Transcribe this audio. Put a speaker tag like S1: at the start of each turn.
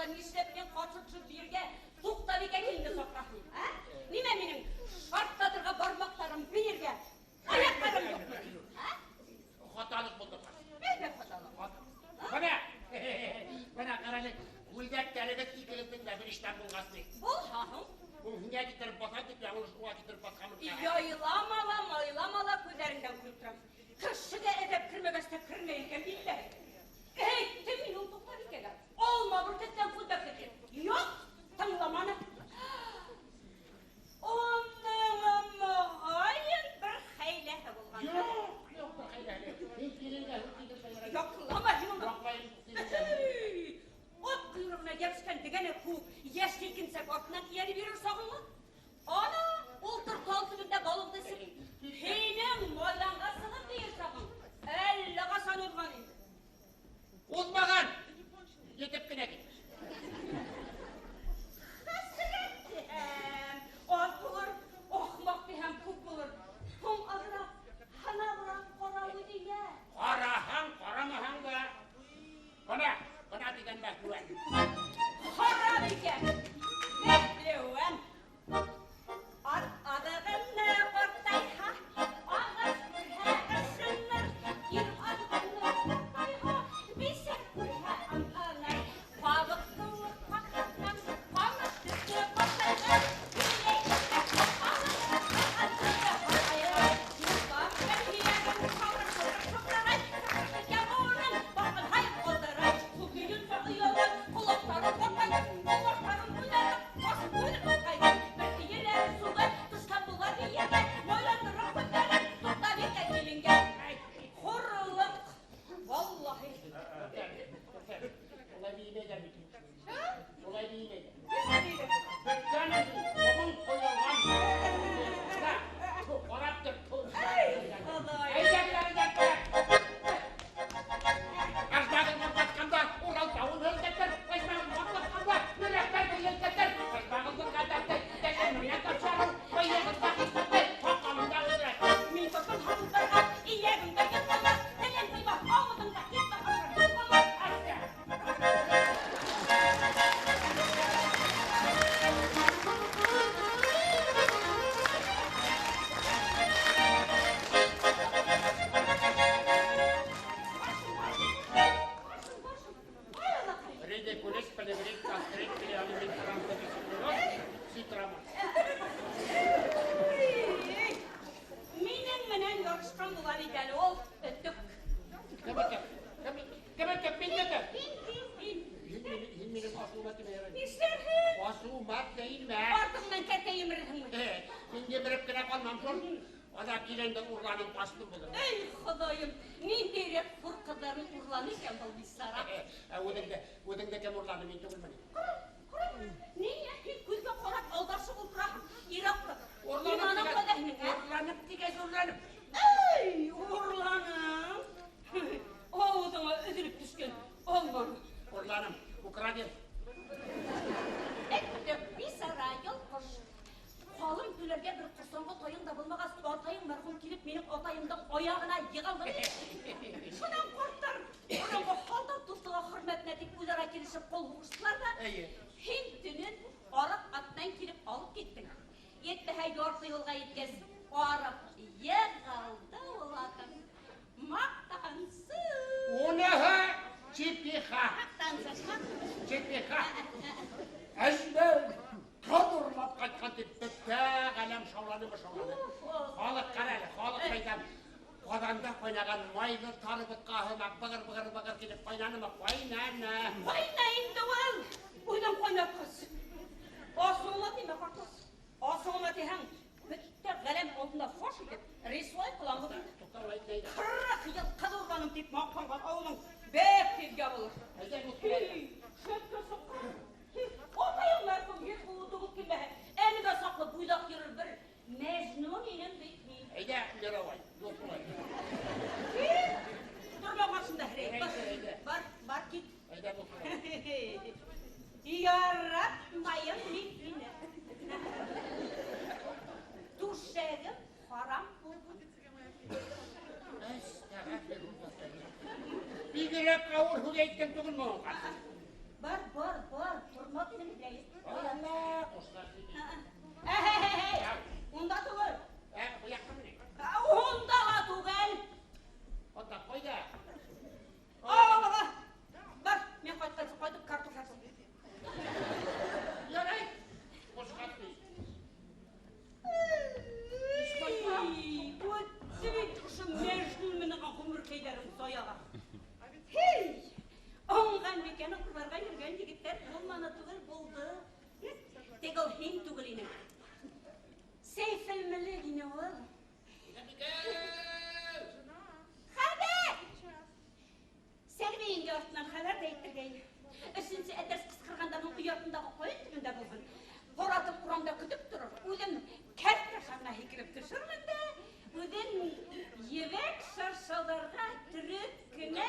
S1: Нишләп мин ҡаршы төшөп бейергә Туҡтабикә киленде саҡыраһың, ә? Нимә минең шартлатырға бармаҡтарым, бейергә аяҡтарым юҡмы? Ә?
S2: Хаталыҡ булды.
S1: Бәлбә хаталыҡ.
S2: Бына, бына ҡара әле, күлдәктәрегеҙ икегеҙҙең дә бер иштән булғас ни.
S1: Булһа һуң?
S2: Ул һиңә килтереп баҫа тип яңылыш уға килтереп баҫҡанмын.
S1: Яйлама ла, майлама ла күҙҙәреңдән күреп торам. Кешегә әҙәп кермәгәс тә кермәй икән билләһи. Әйттем мин ул Туҡтабикәгә. Алма бер төҫтән күлдәкте тип. Юҡ, тыңламаны. Уның моғайын бер хәйләһе булған.
S2: Юҡ, юҡ, бер хәйләһе. Һин киленгә һүҙ килтермә ярай.
S1: Яҡлама һин уны.
S2: Яҡлайым, киленгә.
S1: Эй, ат ҡойроғона йәбешкән дегәнәк кеүек йәш елкенсәк артынан эйәреп йөрөр сағыңмы? Ана, ултыр тал төбөндә балыңды эсеп. Һинең майҙанға сығып бейер сағың әллә ҡасан уҙған инде.
S2: Уҙмаған! Етеп кенә кит.
S1: Хәсрәт тиһәм, аҙ булыр, ахмаҡ тиһәм, күп булыр. Һуң аҙыраҡ, һынабыраҡ ҡара үҙеңә.
S2: Ҡараһаң, ҡарамаһаң да. Бына, бына тигән бәһлеүән.
S1: Харап икән. Бәһлеүән. Ат аҙығына ҡартайһа, ағас күрһә ышаныр, ир аҙығына ҡартайһа, бисә күрһә ынтаныр. Ҡабыҡ кеүек ҡаҡһаң, ҡамыш төҫлө ҡартайған, Хурлыҡ, валлаһи.
S2: Улай бейемәйҙәр бит. Улай бейемәйҙәр. Бөткән инде, оҙон ҡойолған. Бына, ҡарап тор.
S1: Эй, Хоҙай.
S2: Әйҙә, әйҙә, әйҙә. Ажмағын ҡаплатҡанда Урал тауын һелкетер, ажмағын ҡаплатҡанда йөрәктәрҙе елкетер. Ажмағын ҡататты, тәкәненә тапшырыр, ҡойоғон тағыштырды, һаҡалын да үҙрәтер.
S1: Мин тотон һабындарға, эйәгеңдә йотҡандар, телең тыймаҫ, ауыҙыңда китмә, ашар ҡалмаҫ. Барсын, барсын. Ай, Аллаҡай.
S2: Ридикулит, плеврит, гастрит, пиелонефрит, тромбовесикулез, цитрамон.
S1: Эй, минең менән ярышҡан була бит әле ул өтөк.
S2: Кем өтөк? Кем, кем өтөк? Мин өтөк.
S1: Һин, һин, һин.
S2: Һин минең асыуыма теймә ярай.
S1: Нишләрһең?
S2: Асыуыма теймә.
S1: Артыңнан кәртә емерерһеңме?
S2: Мин емереп кенә ҡалмам шул. Ана киленде урланым, ҡастым булыр.
S1: Эй, Хоҙайым, ниндәйерәк хур ҡыҙҙарын урланы икән был бисара?
S2: Ә үҙеңде, үҙеңде кем урланы, мин түгелмен.
S1: Ҡара, ҡара. Ниңә һин күҙгә ҡарап алдашып ултыраһың? Ир-атты.
S2: Урланым
S1: Иманың
S2: тигәс,
S1: ҡайҙа һинең, ә?
S2: урланым тигәс, урланым.
S1: Эй, урланым. Ауыҙыңа өҙөлөп төшкән алманы.
S2: Урланым, украден.
S1: Әттек, бисара, йолҡош. Һалым түләргә бер ҡорсаңғы тайың да булмағас, атайың мәрхүм килеп минең атайымдың аяғына йығылды бит. Шунан ҡарттар боронғо һалдат дуҫлығы хөрмәтенә тип үҙ-ара килешеп ҡул һуғыштылар ҙа,
S2: Эйе.
S1: һин төнөн арыҡ аттан килеп алып киттең. Етмәһә ярты юлға еткәс, арып йығылды ул атың. Маҡтансыҡ.
S2: Уныһы чепуха.
S1: Маҡтансыҡ.
S2: Чепуха. Әжмәл ҡыҙ урлап ҡайтҡан тип бөтә ғаләм шауланы шауланы. Халыҡ ҡара әле, халыҡ әйтәм. Ҡаҙанда ҡайнаған майлы тары бутҡаһы һымаҡ бығыр-бығыр бығыр килеп ҡайнанымы? Ҡайнаны.
S1: Ҡайна инде ул. Үҙең ҡайнатҡас. Асыуыма тимә, ҡартас. Асыуыма тиһәң, бөтә ғаләм алдында фаш итеп, рисуай ҡылам бөгөн.
S2: Туҡта, улай итмәй.
S1: 40 йыл ҡыҙ урланым тип маҡтанған ауылың бик тиҙ ябылыр.
S2: Әйҙә, дуҫ.
S1: Һей, шәпкә саҡҡан. Атайың мәрхүм һис булып килмәһә, әлегә саҡлы буйҙаҡ йөрөр бер мәжнүн инем бит мин.
S2: Әйҙә, мировой, дуҫ булай.
S1: Кит! Торма ҡаршымда, Һерәй. Бар,
S2: Әйҙә, әйҙә.
S1: бар, бар, кит.
S2: Әйҙә, дуҫ булай.
S1: Яратмайым мин һине. Түшәгем харам булды.
S2: Әстәғәфирулла. Бигерәк ауыр һүҙ әйткән түгелме ул, ҡатын?
S1: Бар, бар, бар, торма тинем беләйем.
S2: Әллә, ҡушҡас.
S1: Әй, унда түгел.
S2: Ә, был яҡтамы ни?
S1: Унда ла түгел.
S2: Унда ҡайҙа?
S1: Aa, бар, мин ҡайтҡансы ҡайтып картоф ярһын.
S2: Ярай, ҡушҡас ни.
S1: Үтте бит ошо Мәжнүн менән ғүмеркәйҙәрем заяға. Һей! Уңғанбикәне урларға йөрөгән егеттәр булманы түгел, булды. Тик ул һин түгел инең. Сәйфелмөлөк ине ул. Хәбәр! Сәрби еңгә артынан хәбәр ҙә әйтергәйне. Өсөнсө әтәс ҡысҡырғанда өй артындағы ҡайын төбөндә булһын. Пар атым урамда көтөп торор. Үҙем кәрт аша һикереп төшөрмөн дә, үҙен ебәк шаршауҙарға төрөп кенә.